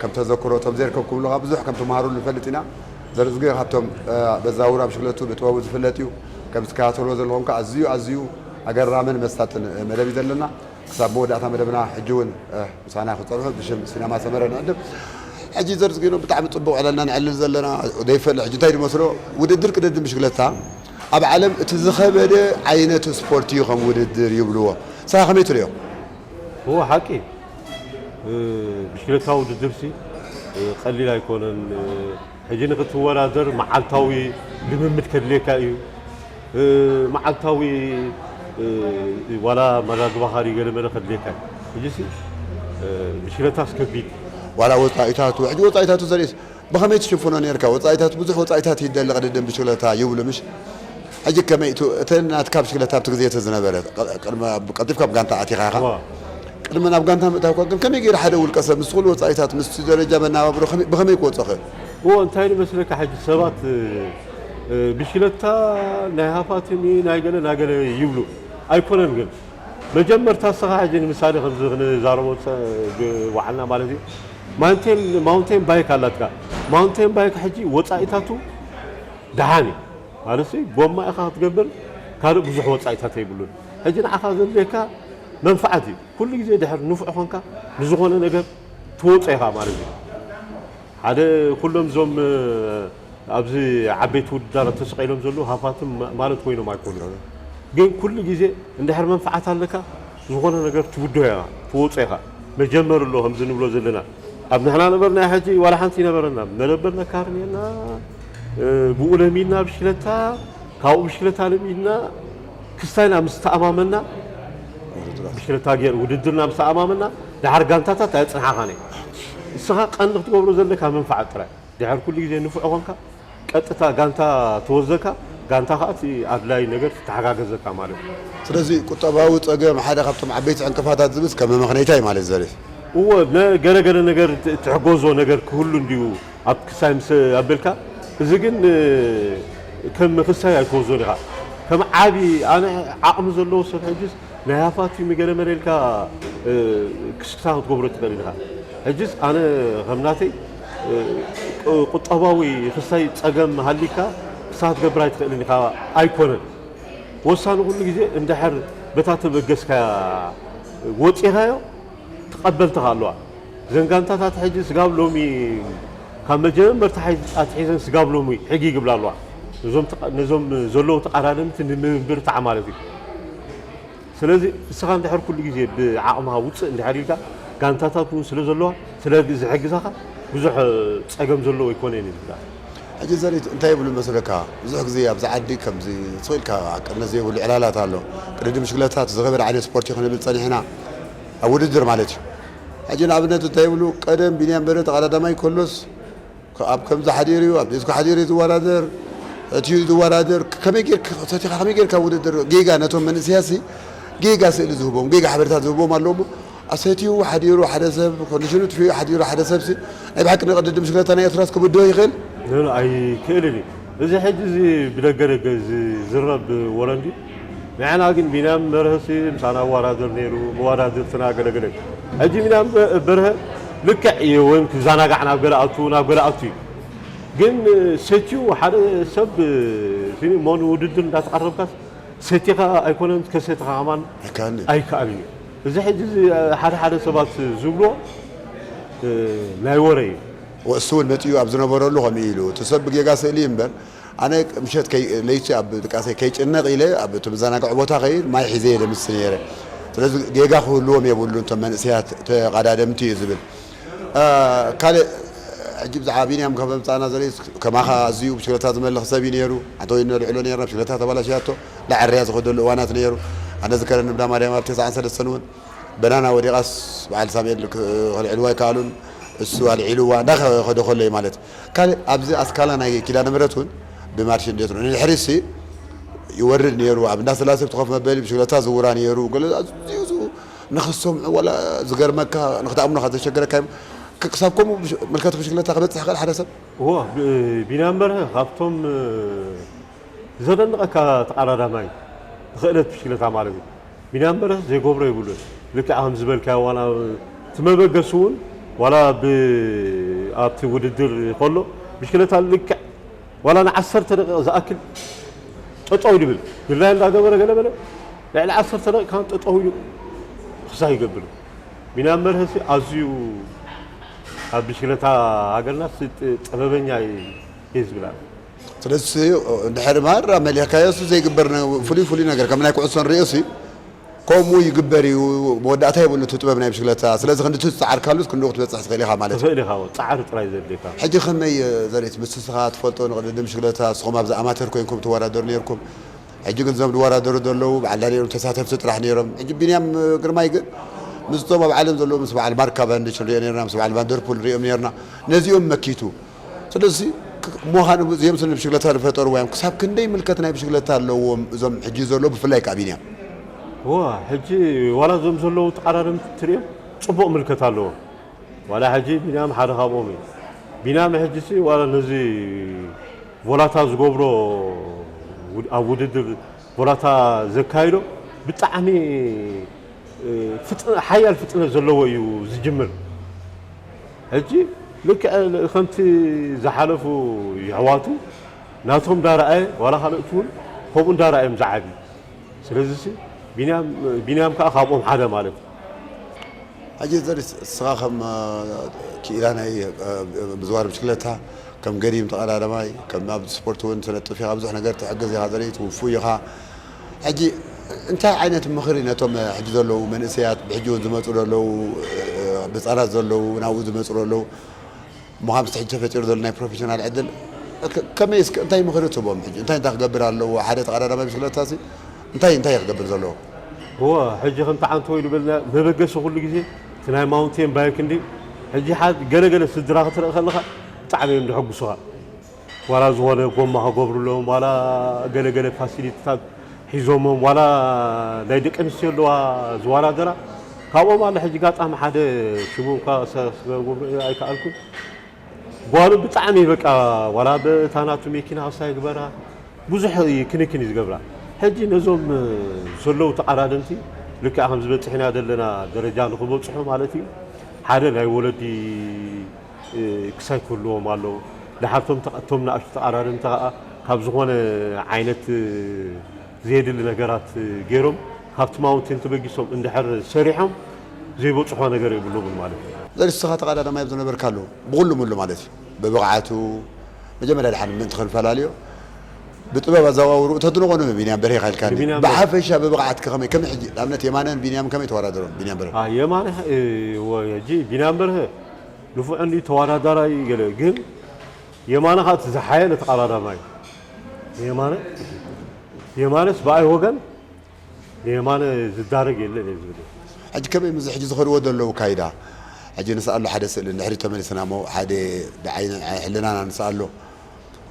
ከም ተዘክሮ እቶም ዘይርከብኩምሉ ከዓ ብዙሕ ከም ትመሃሩሉ ንፈልጥ ኢና። ዘርእዝጊ ካብቶም በዛውራ ብሽክለቱ ብጥበቡ ዝፍለጥ እዩ። ከምዚ ትከታተልዎ ዘለኹም ከዓ ኣዝዩ ኣዝዩ ኣገራምን መሳጥን መደብ እዩ ዘለና። ክሳብ መወዳእታ መደብና ሕጂ እውን ምሳና ክፀንሑ ብሽም ሲነማ ሰመረ ንዕድም። ሕጂ ዘርዝጊኖ ብጣዕሚ ፅቡቅ ዕለልና ንዕልል ዘለና ዘይፈልጥ ሕጂ እንታይ ዝመስሎ ውድድር ቅድድም ብሽክለታ ኣብ ዓለም እቲ ዝኸበደ ዓይነት ስፖርት እዩ ከም ውድድር ይብልዎ። ንስኻ ከመይ ትሪኦ? እዎ ሓቂ ብሽክለታ ውድድርሲ ቀሊል ኣይኮነን። ሕጂ ንክትወዳደር መዓልታዊ ልምምድ ከድልየካ እዩ። መዓልታዊ ዋላ መራግባኻ ድዩ ገለ መለ ከድልየካ እዩ። ሕጂሲ ብሽክለታስ ከቢድ። ዋላ ወፃኢታቱ ሕጂ ወፃኢታቱ ዘርእስ ብኸመይ ትሽፍኖ ነርካ? ወፃኢታት ብዙሕ ወፃኢታት ይደሊ ቅድድም ብሽክለታ ይብሉ ምሽ? ሕጂ ከመይ እተ ናትካ ብሽክለታ ኣብቲ ግዜ እቲ ዝነበረ ቀልጢፍካ ኣብ ጋንታ ኣቲኻ ኢኻ። ቅድሚ ናብ ጋንታ ምእታውካ ግን ከመይ ገይሩ ሓደ ውልቀ ሰብ ምስ ኩሉ ወፃኢታት ምስቲ ደረጃ መናባብሮ ብኸመይ ክወፅኦ ክእል? እዎ እንታይ ንመስለካ ሕጂ ሰባት ብሽክለታ ናይ ሃፋትም እዩ ናይ ገለ ናይ ገለ ይብሉ ኣይኮነን ግን መጀመርታ እስኻ ሕጂ ንምሳሌ ከምዚ ክንዛረቦ ዝወዓልና ማለት እዩ ማውንቴን ማውንቴን ባይክ ኣላትካ ማውንቴን ባይክ ሕጂ ወፃኢታቱ ደሓን እዩ ማለት ጎማ ኢኻ ክትገብር ካልእ ብዙሕ ወፃኢታት የብሉን ሕጂ ንዓኻ ዘድልየካ መንፍዓት እዩ ኩሉ ግዜ ድሕር ንፉዕ ኾንካ ንዝኾነ ነገር ትወፀ ኢኻ ማለት እዩ ሓደ ኩሎም እዞም ኣብዚ ዓበይቲ ውድዳራት ተሰቂሎም ዘለዉ ሃፋትም ማለት ኮይኖም ኣይኮኑ ግን ኩሉ ግዜ እንድሕር መንፍዓት ኣለካ ዝኾነ ነገር ትውዶ ኢኻ ትወፆ ኢኻ መጀመር ኣሎ ከምዚ ንብሎ ዘለና ኣብ ንሕና ነበርና ሕጂ ዋላ ሓንቲ ይነበረና መደበር ነካር ኔና ብኡ ለሚድና ብሽክለታ ካብኡ ብሽክለታ ለሚድና ክስታይና ምስ ተኣማመና ብሽክለታ ገይር ውድድርና ምስ ተኣማመና ድሓር ጋንታታት ኣየፅንሓኻን እስኻ ቀንዲ ክትገብሮ ዘለካ መንፍዓት ጥራይ ድሕር ኩሉ ግዜ ንፉዕ ኾንካ ቀጥታ ጋንታ ትወዘካ ጋንታ ከዓ እቲ ኣድላይ ነገር ትተሓጋገዘካ ማለት እዩ ስለዚ ቁጠባዊ ፀገም ሓደ ካብቶም ዓበይቲ ዕንቅፋታት ዝብስ ከም መመኽነይታ እዩ ማለት ዘርኢ እዎ ገለገለ ነገር ትሕገዞ ነገር ክህሉ እንዲዩ ኣብ ክሳይ ምስ ኣበልካ እዚ ግን ከም ክሳይ ኣይትወዞን ኢኻ ከም ዓቢ ኣነ ዓቕሚ ዘለዎ ሰብ ሕጅስ ናይ ሃፋትም ገለ መለ ኢልካ ክስክሳ ክትገብሮ ትኽእል ኢኻ። ሕጅስ ኣነ ከም ናተይ ቁጠባዊ ክስታይ ጸገም ሃሊካ ክስታ ክትገብር ኣይትኽእልን ኢኻ ኣይኮነን። ወሳኒ ኩሉ ግዜ እንድሕር በታ ተበገስካያ ወጺኻዮ ተቐበልትኻ ኣለዋ። እዘን ጋንታታት ሕጂ ስጋብ ሎሚ ካብ መጀመርታ ኣትሒዘን ስጋብ ሎሚ ሕጊ ይግብላ ኣለዋ። ነዞም ዘለዉ ተቐዳደምቲ ንምብርታዕ ማለት እዩ። ስለዚ ንስኻ እንድሕር ኩሉ ግዜ ብዓቕምኻ ውፅእ እንድሕር ኢልካ ጋንታታት እውን ስለ ዘለዋ ስለ ዝሕግዛኻ ብዙሕ ፀገም ዘለዎ ኣይኮነን እዩ ዝብላ። ሕጂ ዘሪት እንታይ ይብሉ መስለካ ብዙሕ ግዜ ኣብዚ ዓዲ ከምዚ ስቕ ኢልካ ቅድመ ዘይብሉ ዕላላት ኣሎ ቅድድም ሽግለታት ዝኸበድ ዓይነት ስፖርት እዩ ክንብል ፀኒሕና ኣብ ውድድር ማለት እዩ ሕጂ ንኣብነት እንታይ ይብሉ ቀደም ቢንያም በረ ተቐዳዳማይ ከሎስ ኣብ ከምዚ ሓዲሩ ኣብ ዴስኮ ሓዲሩ ዝወዳደር እትዩ ዝወዳደር ከመይ ጌርካ ሰቲኻ ከመይ ጌርካ ውድድር ጌጋ ነቶም መንእሰያሲ ጌጋ ስእሊ ዝህቦም ጌጋ ሓበሬታት ዝህቦም ኣለዎ ኣሰትዩ ሓዲሩ ሓደ ሰብ ኮንዲሽኑ ጥፊኡ ሓዲሩ ሓደ ሰብሲ ናይ ብሓቂ ንቅድድም ሽግለታ ናይ ኤርትራስ ክብድሆ ይኽእል ኣይክእልን እዩ እዚ ሕጂ እዚ ብደገ ደገ ዝዝረብ ወረ እንዲ ንሕና ግን ቢንያም በርሀሲ ምሳና ኣዋዳድር ነይሩ መዋዳድርትና ገለገለ ሕጂ ቢንያም በርሀ ልክዕ እዩ ወይም ክዘናጋዕ ናብ ገለ ኣቱ ናብ ገለ ኣቱ እዩ ግን ሰትዩ ሓደ ሰብ፣ ሲኒ ሞን ውድድር እንዳተቐረብካስ ሰቲኻ ኣይኮነን ከሰትኻ ከማን ኣይከኣልን። ኣይከኣልን እዩ። እዚ ሕጂ እዚ ሓደ ሓደ ሰባት ዝብሎ ናይ ወረ እዩ። እሱ እውን መፂኡ ኣብ ዝነበረሉ ከምኡ ኢሉ እቲ ሰብ ብጌጋ ስእሊ እምበር ኣነ ምሸት ከይ- ለይቲ ኣብ ድቃሰይ ከይጭነቕ ኢለ ኣብ እቲ መዘናግዒ ቦታ ከይድ ማይ ሒዘ እየ ደምስ ነይረ። ስለዚ ጌጋ ክህልዎም የብሉን እቶም መንእሰያት ተቐዳደምቲ እዩ ዝብል። ካልእ ሕጂ ብዛዕባ ቢንያም ካብ መምፃእና ዘለ ከማኻ ኣዝዩ ብሽክለታ ዝመልኽ ሰብ እዩ ነይሩ። ኣቶ ወይኖ ልዕሎ ነርና ብሽክለታ ተባላሽያቶ ላዕርያ ዝኸደሉ እዋናት ነይሩ። ኣነ ዝከረኒ ብዳ ማርያም ኣብ ተስዓን ሰለስተን እውን በናና ወዲቓስ በዓል ሳሙኤል ክልዕልዋ ኣይከኣሉን። እሱ ኣልዒልዋ እንዳኸደ ከሎ እዩ ማለት። ካልእ ኣብዚ ኣስካላ ናይ ኪዳነ ምሕረት እውን ብማርሽ እንዴት ነው ንድሕሪሲ ይወርድ ነይሩ። ኣብ እንዳስላሴ ብቲ ኮፍ መበሊ ብሽክለታ ዝውራ ነይሩ። ገለ ኣዝዩ ንኽሰምዑ ዋላ ዝገርመካ ንክትኣምኖ ካብ ዘሸገረካ እዮም። ክ- ክሳብ ከምኡ ብሽ- ምልከት ብሽክለታ ክበፅሕ ክእል ሓደ ሰብ እዎ። ብ- ቢንያም በርሀ ካብቶም ዘደንቐካ ተቐዳዳማይ ብክእለት ብሽክለታ ማለት እዩ። ቢንያም በርሀ ዘይገብሮ የብሉን። ልክዕ ከም ዝበልካዮ ዋላ እቲ መበገሲ እውን ዋላ ብ- ኣብቲ ውድድር ከሎ ብሽክለታ ልክዕ ዋላ ንዓሰርተ ደቂቕ ዝኣክል ጠጠው ይብል። ድላይ እንዳገበረ ገለ በለ ልዕሊ ዓሰርተ ደቂቕ ከም ጠጠው ኢሉ ክሳይ ይገብር። ቢንያም በርሀ ሲ ኣዝዩ ኣብ ብሽክለታ ሃገርና ሲ ጥ- ጥበበኛ እዩ ዝብል ኣሎ። ስለዚ እንድሕር ማራ መሊኽካዮ እሱ ዘይግበር ነ- ፍሉይ ፍሉይ ነገር ከም ናይ ኩዕሶ ንሪኦ ሲ ከምኡ ይግበር እዩ። መወዳእታ የብሉ እቲ ጥበብ ናይ ብሽክለታ። ስለዚ ክንዲ እቲ ዝፀዓርካሉስ ክንድኡ ክትበፅሕ ትኽእል ኢኻ ማለት እዩ። ትኽእል ኢኻ፣ ጻዕሪ ጥራይ ዘድልየካ። ሕጂ ከመይ ዘሬት ምስ ስኻ ትፈልጦ ንቕድድም ብሽክለታ ንስኹም ኣብዚ ኣማተር ኮይንኩም ትወዳደሩ ነይርኩም። ሕጂ ግን እዞም ዝወዳደሩ ዘለዉ በዓል ዳንኤሎም ተሳተፍቲ ጥራሕ ነይሮም። ሕጂ ቢንያም ግርማይ ግን ምስቶም ኣብ ዓለም ዘለዉ ምስ በዓል ማርካ ቫንድች ንሪኦ ነርና፣ ምስ በዓል ቫንደርፑል ንሪኦም ነርና። ነዚኦም መኪቱ ስለዚ ምዃኑ እዚኦም ስለ ብሽክለታ ዝፈጠርዋ እዮም። ክሳብ ክንደይ ምልከት ናይ ብሽክለታ ኣለዎም እዞም ሕጂ ዘለዉ ብፍላይ ከዓ ቢንያም? እዋ ሕጂ ዋላ እዞም ዘለዉ ተቐዳደምቲ ትሪኦም ፅቡቕ ምልከት ኣለዎም። ዋላ ሕጂ ቢንያም ሓደ ካብኦም እዩ። ቢንያም ሕጂ ሲ ዋላ ነዚ ቮላታ ዝገብሮ ውድ- ኣብ ውድድር ቮላታ ዘካይዶ ብጣዕሚ ፍጥ- ሓያል ፍጥነት ዘለዎ እዩ ዝጅምር። ሕጂ ልክዕ ከምቲ ዝሓለፉ የሕዋቱ ናቶም እንዳረኣየ ዋላ ካልኦት እውን ከምኡ እንዳረኣዮም ዝዓብዩ። ስለዚ ሲ ቢንያም ቢንያም ከዓ ካብኦም ሓደ ማለት እዩ። ሕጂ ዘሪ ንስኻ ከም ክኢላ ናይ ምዝዋር ብሽክለታ ከም ገዲም ተቐዳዳማይ ከም ኣብ ስፖርት እውን ትነጥፍ ኢኻ ብዙሕ ነገር ትሕግዝ ኢኻ ዘሪ ትውፉ ኢኻ። ሕጂ እንታይ ዓይነት ምኽሪ ነቶም ሕጂ ዘለዉ መንእሰያት ብሕጂ እውን ዝመፁ ዘለዉ ህፃናት ዘለዉ ናብኡ ዝመፁ ዘለዉ ምዃን ምስቲ ሕጂ ተፈጢሩ ዘሎ ናይ ፕሮፌሽናል ዕድል ከመይ እስከ እንታይ ምኽሪ ትቦም ሕጂ እንታይ እንታይ ክገብር ኣለዎ ሓደ ተቐዳዳማይ ብሽክለታ ሲ እንታይ እንታይ ክገብር ዘለዎ? እወ ሕጂ ከምቲ ዓንቶ ኢሉ በልና መበገሲ ኩሉ ግዜ እቲ ናይ ማውንቴን ባይክ እንዲ ሕጂ ሓ- ገለገለ ስድራ ክትርኢ ከለኻ ብጣዕሚ እዮም ዘሐጉሱኻ። ዋላ ዝኾነ ጎማ ከገብሩሎም ዋላ ገለገለ ፋሲሊቲታት ሒዞሞም ዋላ ናይ ደቂ ኣንስትዮ ኣለዋ ዝወዳደራ ካብኦም ኣሎ። ሕጂ ጋጣሚ ሓደ ሽሙ እኳ ክገብሩ ኣይከኣልኩን። ጓሉ ብጣዕሚ በቃ ዋላ በታ ናቱ መኪና ክሳ ይግበራ ብዙሕ ክንክን እዩ ዝገብራ። ሕጂ ነዞም ዘለዉ ተቓዳደምቲ ልክዕ ከም ዝበፅሕና ዘለና ደረጃ ንክበፅሑ ማለት እዩ ሓደ ናይ ወለዲ ክሳይ ክህልዎም ኣለዉ። ድሓርቶም እቶም ንኣሽቱ ተቓዳደምቲ ከዓ ካብ ዝኾነ ዓይነት ዘየድሊ ነገራት ገይሮም ካብቲ ማውንቴን ተበጊሶም እንድሕር ሰሪሖም ዘይበፅሖ ነገር የብሎምን ማለት እዩ። ዘሪስኻ ተቓዳዳማይ ኣብ ዝነበርካሉ ብኹሉ ምሉ ማለት እዩ ብብቕዓቱ መጀመርያ ድሓን ምእንቲ ክንፈላልዮ ብጥበብ ኣዘዋውሩ እተድንቖ ንመን ቢንያም በርሄ ኢልካኒ ብሓፈሻ ብብቕዓት ከመይ ከመይ ሕጂ ንኣብነት የማነን ቢንያም ከመይ ተወዳደሮም ቢንያም በርሄ የማነ ሕጂ ቢንያም በርሄ ንፉዕ እንዲ ተወዳዳራይ ገለ ግን የማነ ከዓ እቲ ዝሓየለ ተቐዳዳማይ የማነ የማነስ ብኣይ ወገን ንየማነ ዝዳረግ የለን እየ ዝብል። ሕጂ ከመይ ምስ ሕጂ ዝኸድዎ ዘለዉ ካይዳ ሕጂ ንስኣሎ ሓደ ስእሊ ንድሕሪት ተመሊስና እሞ ሓደ ብዓይኒ ሕልናና ንስኣሎ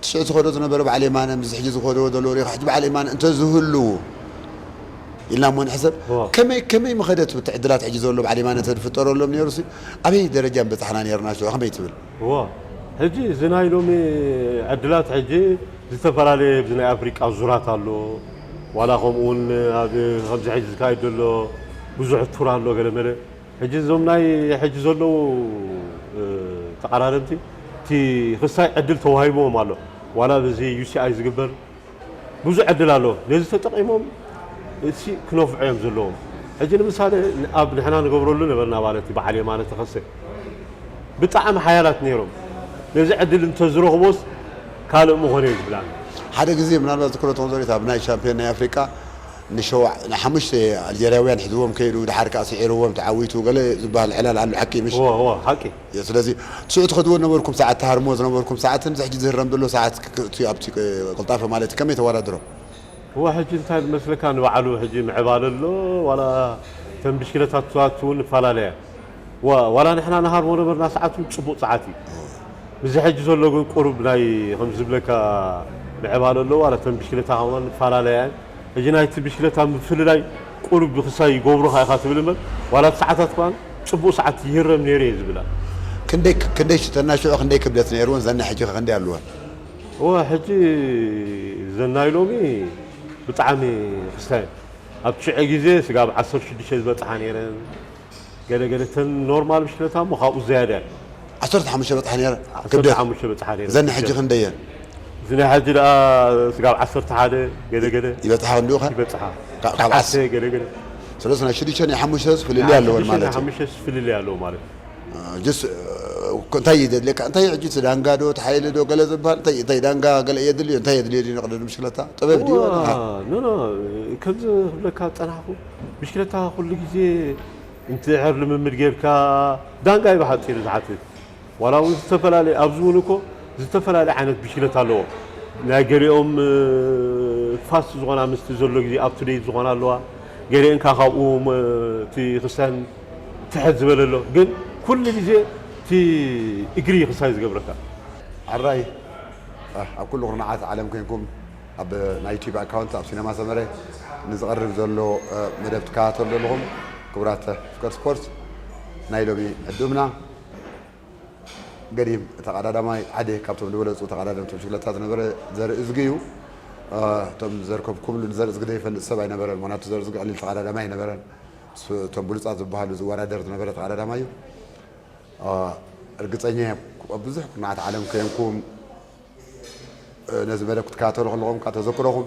ትሽዕ ዝኸዶ ዝነበረ በዓል የማነ ምስ ሕጂ ዝኸድዎ ዘለዉ ሪኢኻ ሕጂ በዓል የማነ እንተዝህልዉ ኢልና እሞ ንሕሰብ ከመይ ከመይ ምኸደት እቲ ዕድላት ሕጂ ዘሎ በዓል የማነ እንተዝፍጠረሎም ነይሩሲ ኣበይ ደረጃ ምበፃሕና ነይርና ሽዑ ከመይ ትብል? እዋ ሕጂ እዚ ናይ ሎሚ ዕድላት ሕጂ ዝተፈላለየ ኣብዚ ናይ ኣፍሪቃ ዙራት ኣሎ ዋላ ከምኡ እውን ኣብ ከምዚ ሕጂ ዝካየድ ዘሎ ብዙሕ ቱር ኣሎ ገለመለ ሕጂ እዞም ናይ ሕጂ ዘለዉ ተቐራረብቲ እቲ ክሳይ ዕድል ተዋሂብዎም ኣሎ። ዋላ በዚ ዩ ሲ ኣይ ዝግበር ብዙሕ ዕድል ኣሎ። ነዚ ተጠቒሞም እቲ ክነፍዑ እዮም ዘለዎም። ሕጂ ንምሳሌ ኣብ ንሕና ንገብረሉ ነበርና ማለት እዩ። በዓል የማነ ተኸሰ ብጣዕሚ ሓያላት ነይሮም። ነዚ ዕድል እንተዝረኽቦስ ካልእ ምኾነ እዩ ዝብላና። ሓደ ግዜ ምናልባት ዝክሮ ተኾን ዘሪት ኣብ ናይ ቻምፒዮን ናይ ኣፍሪቃ ንሸዋ ንሓሙሽተ ኣልጀርያውያን ሒዝዎም ከይዱ፣ ድሓር ከኣ ስዒርዎም ተዓዊቱ ገለ ዝበሃል ዕላል ኣሎ። ሓቂ ምሽ? እዎ፣ እዎ፣ ሓቂ። ስለዚ ትስዑ ትኸድዎ ነበርኩም ሰዓት፣ ትሃርምዎ ዝነበርኩም ሰዓትን እዚ ሕጂ ዝህረም ዘሎ ሰዓት ክ-፣ ክ-፣ እቲ ኣብቲ ቅ-፣ ቅልጣፈ ማለት እዩ፣ ከመይ ተወዳድሮ? እዋ ሕጂ እንታይ መስለካ፣ ንባዕሉ ሕጂ ምዕባለ ኣሎ። ዋላ ተን ብሽክለታታት እውን ይፈላለያ። ዋ-፣ ዋላ ንሕና ንሃርሞ ነበርና ሰዓት እውን ጽቡቕ ሰዓት እዩ። እዚ ሕጂ ዘሎ ግን ቁሩብ ናይ ከም ዝብለካ ምዕባለ ኣሎ። ዋላ ተን ብሽክለታ ከማን ይፈላለያ እየን። ሕጂ ናይቲ ብሽክለታ ምፍልላይ ቁሩብ ብክሳይ ይገብሩኻ ኢኻ ትብል እምበር፣ ዋላ እቲ ሰዓታት ከማን ጽቡቕ ሰዓት ይህረም ነይሩ እየ ዝብላ። ክንደይ ክ-፣ ክንደይ ሽ-፣ ተናሽዑ ክንደይ ክብደት ነይርወን፣ ዘና ሕጂ ከ ክንደይ ኣለወን? እወ፣ ሕጂ ዘናይ ሎሚ ብጣዕሚ ክስታይ። ኣብ ትሽዐ ግዜ ስጋብ ዓሰርተ ሽዱሽተ ዝበጽሓ ነይረን። ገለ ገለ ተን ኖርማል ብሽክለታ እሞ ካብኡ ዝያዳ እየን። ዓሰርተ ሓሙሽተ በጽሓ ነይረ ክብደት። ዓሰርተ ሓሙሽተ በጽሓ ነይረ ዘን ክብደት። ሕጂ ክንደየን? እዚ ናይ ሕጂ ደኣ ስጋብ ዓሰርተ ሓደ ገለ ገለ ይበጽሓ ክንዲኡ ኸ? ይበጽሓ። ካብ፣ ካብ ዓስ-፣ ትሽዓተ ገለ ገለ። ስለዚ ናይ ሽዱሽተ ናይ ሓሙሽተ ፍልልይ ናይ ኣለወን ሽዱሽተ ማለት ናይ እዩ። ሓሙሽተ ፍልልይ ኣለዎ ማለት እዩ። እ፣ ጅስ፣ እ፣ እንታይ እዩ ዘድልየካ? እንታይ እዩ ሕጂ እቲ ዳንጋ ዶ፣ እቲ ሓይሊ ዶ፣ ገለ ዝበሃል? እንታይ፣ እንታይ ዳንጋ ገለ የድልዮ? እንታይ የድልዮ ድዩ ንቕድድም ብሽክለታ? ጥበብ ድዩ? እዋ፣ ሃ? ኖ፣ ኖ፣ ከምዚ ክብለካ ዝጸናሕኩ፣ ብሽክለታ ኩሉ ግዜ እንድሕር ልምምድ ጌርካ፣ ዳንጋ እዩ ብሓጺሩ ዝሓትት። ዋላ እውን ዝተፈላለየ፣ ኣብዚ እውን እኮ ዝተፈላለየ ዓይነት ብሽክለታ ኣለዎ። ናይ ገሊኦም፣ እ፣ ፋስት ዝኾና ምስቲ ዘሎ ግዜ ኣፕ ቱ ዴት ዝኾና ኣለዋ። ገሊአን ከኣ ካብኡ፣ እ፣ እቲ ክሳን ትሕት ዝበለ ኣሎ። ግን ኩሉ ግዜ እቲ እግሪ ክሳይ ዝገብረካ። ኣራይ፣ እ፣ ኣብ ኩሉ ኩርናዓት ዓለም ኮይንኩም ኣብ ናይ ዩቲዩብ ኣካውንት ኣብ ሲነማ ሰመረ ንዝቐርብ ዘሎ፣ እ፣ መደብ ትከታተሉ ዘለኹም ክቡራት ኣፍቀርቲ ስፖርት፣ ናይ ሎሚ ዕዱምና ገዲም ተቐዳዳማይ ሓደ ካብቶም ዝበለጹ ተቐዳደምቲ ብሽክለታ ዝነበረ ዘርኢ እዝጊ እዩ። እ፣ እቶም ዘርከብኩምሉ ንዘርኢ እዝጊ ዘይፈልጥ ሰብ ኣይነበረን። ምኽንያቱ ዘርኢ እዝጊ ቀሊል ተቐዳዳማይ ኣይነበረን። እሱ እቶም ብሉጻት ዝበሃሉ ዝወዳደር ዝነበረ ተቐዳዳማይ እዩ። እ፣ እርግጸኛ እየ ኣብ ብዙሕ ኩርናዓት ዓለም ከየንኩም፣ እ፣ ነዚ መደብ ክትከታተሉ ከለኹም ከዓ ተዘክሮኹም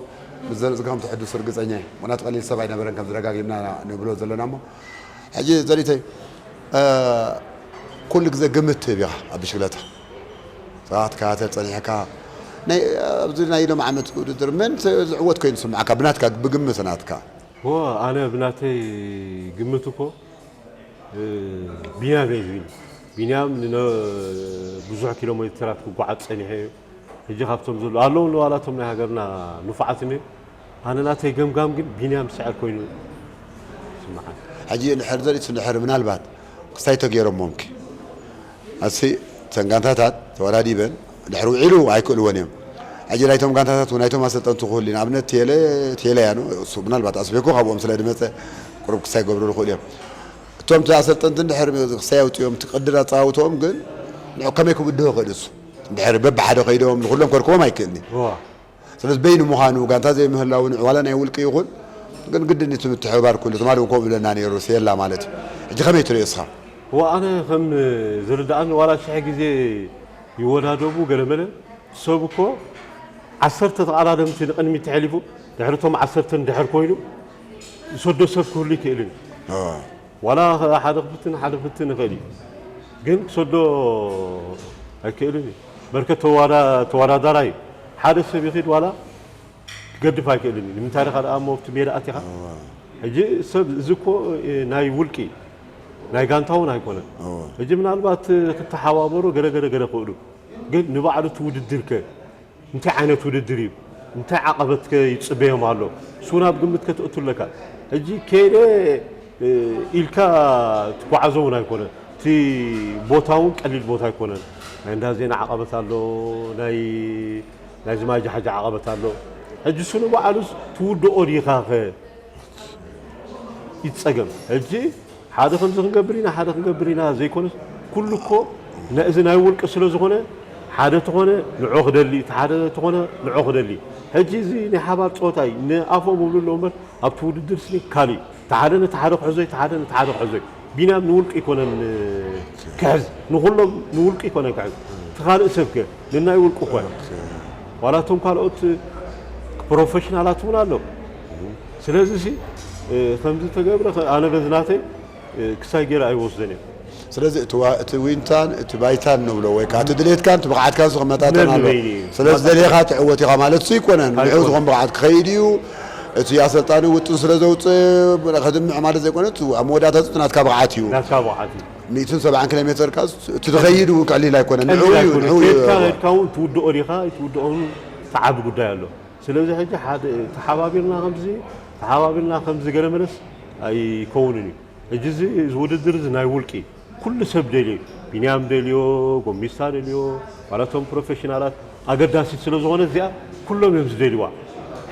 ምስ ዘርኢ እዝጊ ከም ትሕድሱ እርግጸኛ እየ። ምኽንያቱ ቀሊል ሰብ ኣይነበረን ከምዚ ደጋጊምና ንብሎ ዘለና እሞ። ሕጂ ዘሪተይ፣ እ፣ ኩሉ ግዜ ግምት ትህብ ኢኻ ኣብ ብሽክለታ። ሰባት ትከታተል ጸኒሕካ፣ ናይ፣ ኣብዚ ናይ ሎም ዓመት ውድድር መን ተ-፣ ዝዕወት ኮይኑ ዝስምዓካ? ብናትካ፣ ብግምት ናትካ። እወ፣ ኣነ ብናተይ ግምት እኮ፣ እ፣ ቢንያም እየ ዝብል። ቢንያም ንነ-፣ ብዙሕ ኪሎ ሜትራት ክጓዓዝ ጸኒሐ እዩ። ሕጂ ካብቶም ዘለዉ ኣለዉ፣ ዋላቶም ናይ ሃገርና ንፉዓት እኒኦ። ኣነ ናተይ ገምጋም ግን ቢንያም ዝስዕር ኮይኑ ይስምዓኒ። ሕጂ እንድሕር ዘሪት እንድሕር ምናልባት ክስታይ ተገይሮሞምኪ፣ ኣሲ እተን ጋንታታት ተወዳዲበን ድሕሪ ውዒሉ ኣይክእልዎን እዮም። ሕጂ ናይቶም ጋንታታት እውን ናይቶም ኣሰልጠንቲ ክህሉ እዩ። ንኣብነት ቴለ፣ ቴለ ያኑ፣ እሱ ምናልባት ኣስቤኮ ካብኦም ስለ ዝመጸ ቁሩብ ክስታይ ክገብሩ ይኽእሉ እዮም። እቶም እቲ ኣሰልጠንቲ እንድሕር ክስታይ ኣውፅኦም፣ እቲ ቅድር ኣጸዋውትኦም ግን ንዑ ከመይ ክብድሆ ይኽእል እሱ? እንድሕር በብሓደ ከይዶም ንኹሎም ከርክቦም ኣይክእልን እዩ። እዋ። ስለዚ በይኑ ምዃኑ፣ ጋንታ ዘይምህላው፣ ንዑ ዋላ ናይ ውልቂ ይኹን፣ ግን ግድን እቲ ምትሕብባር ኩሉ፣ ትማሊ እውን ከምኡ ኢለና ነይሩ፣ ሴላ ማለት እዩ። ሕጂ ከመይ ትርእዮ እስኻ? እዋ፣ ኣነ ከም ዝርድኣኒ፣ ዋላ ሽሕ ግዜ ይወዳደቡ ገለመለ፣ ሰብ እኮ ዓሰርተ ተቐዳደምቲ ንቕድሚት ተሕሊፉ፣ ድሕሪ እቶም ዓሰርተ እንድሕር ኮይኑ፣ ዝሰዶ ሰብ ክህሉ ይክእልን እዩ። ኣዎ። ዋላ ሓደ ክፍትን ሓደ ክፍትን ይኽእል እዩ። ግን ክሰዶ ኣይክእልን እዩ። በርከት ተዋዳ-፣ ተወዳዳራይ ሓደ ሰብ ይኽድ ዋላ ክገድፍ ኣይክእልን እዩ። ንምንታይ ኢኻ ደኣ እሞ ኣብቲ ሜዳ ኣቲኻ? እዋ። ሕጂ ሰብ እዚ እኮ፣ እ፣ ናይ ውልቂ፣ ናይ ጋንታ እውን ኣይኮነን። እዋ። ሕጂ ምናልባት ክተሓባበሩ ገለ ገለ ገለ ክእሉ። ግን ንባዕሉ እቲ ውድድር ከ እንታይ ዓይነት ውድድር እዩ? እንታይ ዓቐበት ከ ይጽበዮም ኣሎ? እሱ እውን ኣብ ግምት ከተእቱ ኣለካ። ሕጂ ከይደ፣ እ፣ ኢልካ ትጓዓዞ እውን ኣይኮነን። እቲ ቦታ እውን ቀሊል ቦታ ኣይኮነን። ናይ እንዳ ዜና ዓቐበት ኣሎ፣ ናይ፣ ናይ ዝማይ ጃሓጃ ዓቐበት ኣሎ። ሕጂ እሱ ንባዕሉስ ትውድኦ ዲኻኸ? ይጸገም። ሕጂ ሓደ ከምዚ ክንገብር ኢና፣ ሓደ ክንገብር ኢና ዘይኮነስ፣ ኩሉ እኮ ነ-፣ እዚ ናይ ውልቂ ስለ ዝኾነ፣ ሓደ ተኾነ ንዑ ክደሊ፣ እቲ ሓደ ተኾነ ንዑ ክደሊ። ሕጂ እዚ ናይ ሓባር ጸወታ እዩ። ንኣፎም ይብሉ ኣለዉ እምበር፣ ኣብቲ ውድድር ስኒ ካልእ እዩ። እቲ ሓደ ነቲ ሓደ ክሕዞ፣ እቲ ሓደ ነቲ ሓደ ክሕዞ እዩ። ቢንያም ንውልቂ ኣይኮነን ክሕዝ፣ ንኹሎም ንውልቂ ኣይኮነን ክሕዝ። ካልእ ሰብከ ንናይ ውልቁ ኮነ ዋላቶም ካልኦት ፕሮፌሽናላት እውን ኣሎ። ስለዚ ሲ ከምዚ ተገብረ ኣነ በዝናተይ ክሳይ ገይረ ኣይወስደን እየ። ስለዚ እቲ ዊንታን እቲ ባይታን ንብሎ ወይ ከዓ እቲ ድሌትካን እቲ ብቕዓትካን ዝመጣጠን ኣሎ። ስለዚ ደሌኻ ትዕወት ኢኻ ማለት ሱ ይኮነን። ንዑ ዝኾን ብቕዓት ክኸይድ እዩ። እቲ ኣሰልጣኒ ውጥን ስለ ዘውፅእ ከድምዕ ማለት ዘይኮነ ኣብ መወዳእታ ናትካ ብቕዓት እዩ። ናትካ ብቕዓት እዩ። ሚእትን ሰብዓን ኪሎ ሜትር ካ እቲ ትኸይድ እውን ቀሊል ኣይኮነን። ንዑ እዩ ንዑ እዩ። ሄድካ እውን ትውድኦ ዲኻ ኣይትውድኦን ተዓቢ ጉዳይ ኣሎ። ስለዚ ሕጂ ሓደ ተሓባቢርና ከምዚ ተሓባቢርና ከምዚ ገለ መለስ ኣይከውንን እዩ። ሕጂ እዚ ውድድር እዚ ናይ ውልቂ ኩሉ ሰብ ደልዮ እዩ። ቢንያም ደልዮ፣ ጎሚስታ ደልዮ፣ ማለቶም ፕሮፌሽናላት ኣገዳሲት ስለ ዝኾነ እዚኣ ኩሎም እዮም ዝደልዋ።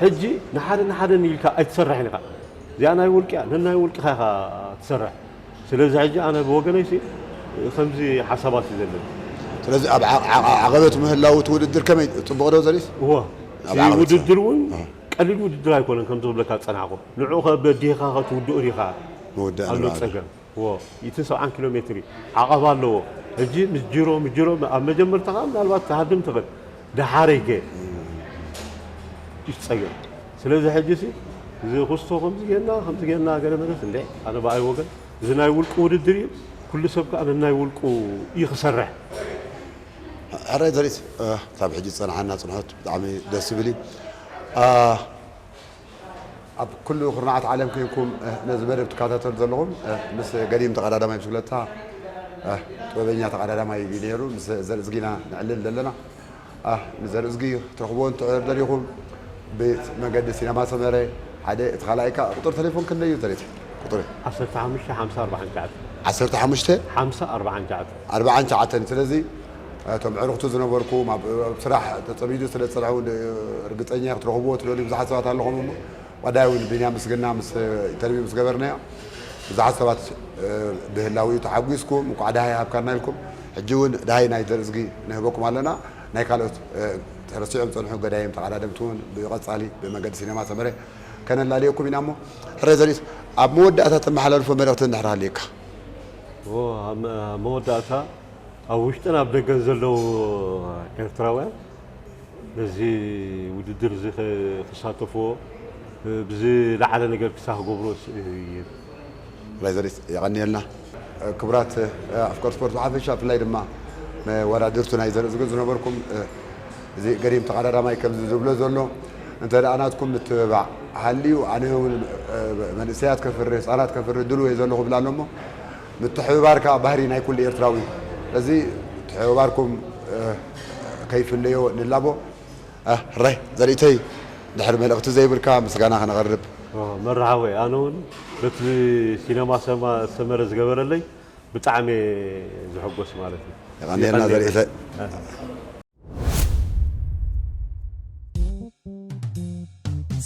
ሕጂ ንሓደ ንሓደ ኢልካ ኣይትሰርሕን ኢኻ። እዚኣ ናይ ውልቂ እያ፣ ነናይ ውልቅኻ ኢኻ ትሰርሕ። ስለዚ ሕጂ ኣነ ብወገነይ ሲ ከምዚ ሓሳባት እዩ ዘለኒ። ስለዚ ኣብ ዓቐበት ምህላው እቲ ውድድር ከመይ ፅቡቕ ዶ ዘሪስ? እዎ፣ ውድድር እውን ቀሊል ውድድር ኣይኮነን ከም ዝብለካ ዝፀናሕኩ። ንዑ ከበዲኻ ከትውድኡ ዲኻ ኣሎ ፀገም። እዎ፣ ሚእትን ሰብዓን ኪሎ ሜትር እዩ። ዓቐብ ኣለዎ። ሕጂ ምስ ጅሮ ምስ ጅሮ ኣብ መጀመርታ ከዓ ምናልባት ትሃድም ትኽእል። ደሓረይ ገ ይፀገም። ስለዚ ሕጂ ሲ እዚ ኩስቶ ከምዚ ጌርና ከምዚ ጌርና ገለ መለስ እንደ ኣነ ብኣይ ወገን እዚ ናይ ውልቂ ውድድር እዩ። ኩሉ ሰብ ከዓ ነናይ ውልቁ እዩ ክሰርሕ። ሕራይ ዘሪት ካብ ሕጂ ዝፀናሓና ፅንሖት ብጣዕሚ ደስ ዝብል እዩ። ኣብ ኩሉ ኩርናዓት ዓለም ኮይንኩም ነዚ መደብ ትከታተሉ ዘለኹም ምስ ገዲም ተቐዳዳማይ ብሽክለታ ጥበበኛ ተቐዳዳማይ እዩ ነይሩ። ምስ ዘርእዝጊና ንዕልል ዘለና። ንዘርእዝጊ ክትረኽብዎ እንትሕር ደሊኹም ብመንገዲ ሲነማ ሰመረ ሓደ እቲ ካልኣይ ካ ቁፅሪ ቴሌፎን ክንደይ እዩ ዘሬት? ቁፅሪ ዓሰርተ ሓሙሽተ ሓምሳ ኣርባዓን ትሽዓተን። ዓሰርተ ሓሙሽተ ሓምሳ ኣርባዓን ትሽዓተን። ኣርባዓን ትሽዓተን። ስለዚ እቶም ዕሩኽቱ ዝነበርኩም ኣብ ኣብ ስራሕ ተፀሚዱ ስለ ዝፀንሐ እውን ርግፀኛ ክትረኽብዎ ትደልዩ ብዙሓት ሰባት ኣለኹም እሞ ዋዳይ እውን ቢንያም ምስግና ምስ ኢንተርቪው ምስ ገበርናዮ ብዙሓት ሰባት ብህላዊኡ ተሓጒስኩም እንኳዕ ደሃይ ሃብካና ኢልኩም ሕጂ እውን ደሃይ ናይ ዘርእዝጊ ንህበኩም ኣለና። ናይ ካልኦት ተረሲዖም ዝፀንሑ ገዳይም ተቐዳደምቲ እውን ብቐፃሊ ብመገዲ ሲነማ ሰመረ ከነላልየኩም ኢና እሞ ሕረ ዘሪት ኣብ መወዳእታ ተመሓላልፎ መልእኽቲ እንድሕር ሃልየካ። እዎ፣ ኣብ መ- ኣብ መወዳእታ ኣብ ውሽጥን ኣብ ደገን ዘለዉ ኤርትራውያን ነዚ ውድድር እዚ ኸ- ክሳተፍዎ ብዝለዓለ ነገር ክሳብ ክገብሮ ስ- እየ። ላይዘሪት የቐንየልና። ክቡራት ኣፍቀር ስፖርት ብሓፈሻ ብፍላይ ድማ መወዳድርቱ ናይ ዘርኢ ዝገ ዝነበርኩም እዚ ገዲም ተቐዳዳማይ ከምዚ ዝብሎ ዘሎ እንተ ደኣ ናትኩም ምትብባዕ ሃልዩ ኣነ እውን መንእሰያት ከፍሪ ህፃናት ከፍሪ ድልው እየ ዘለኹ ብላ ኣሎ እሞ ምትሕብባር ከዓ ባህሪ ናይ ኩሉ ኤርትራዊ እዩ። ስለዚ ምትሕብባርኩም ከይፍለዮ ንላቦ። ራይ ዘርእተይ ድሕሪ መልእኽቲ ዘይብልካ ምስጋና ከነቐርብ። መራሃወይ ኣነ እውን በቲ ሲነማ ሰመረ ዝገበረለይ ብጣዕሚ ዝሕጎስ ማለት እዩ። የቐንየልና ዘርእተይ።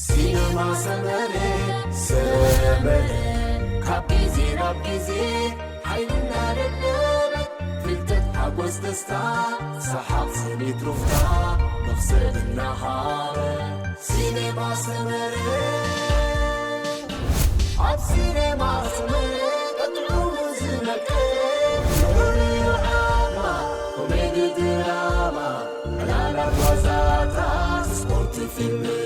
ሲነማ ሰመረ ሰመረ ካብ ግዜ ናብ ግዜ ሓይልና ደደበ ፍልጠት ሓጎስ ደስታ ሰሓቕ ስኒት ሩፍታ መኽሰብ እናሃበ ሲነማ ሰመረ ኣብ ሲነማ ሰመረ ቀጥዑ ዝመቀ ንዑ ዓማ ኮሜዲ ድራማ ዕላላት ዋዛታት ስፖርት ፊልም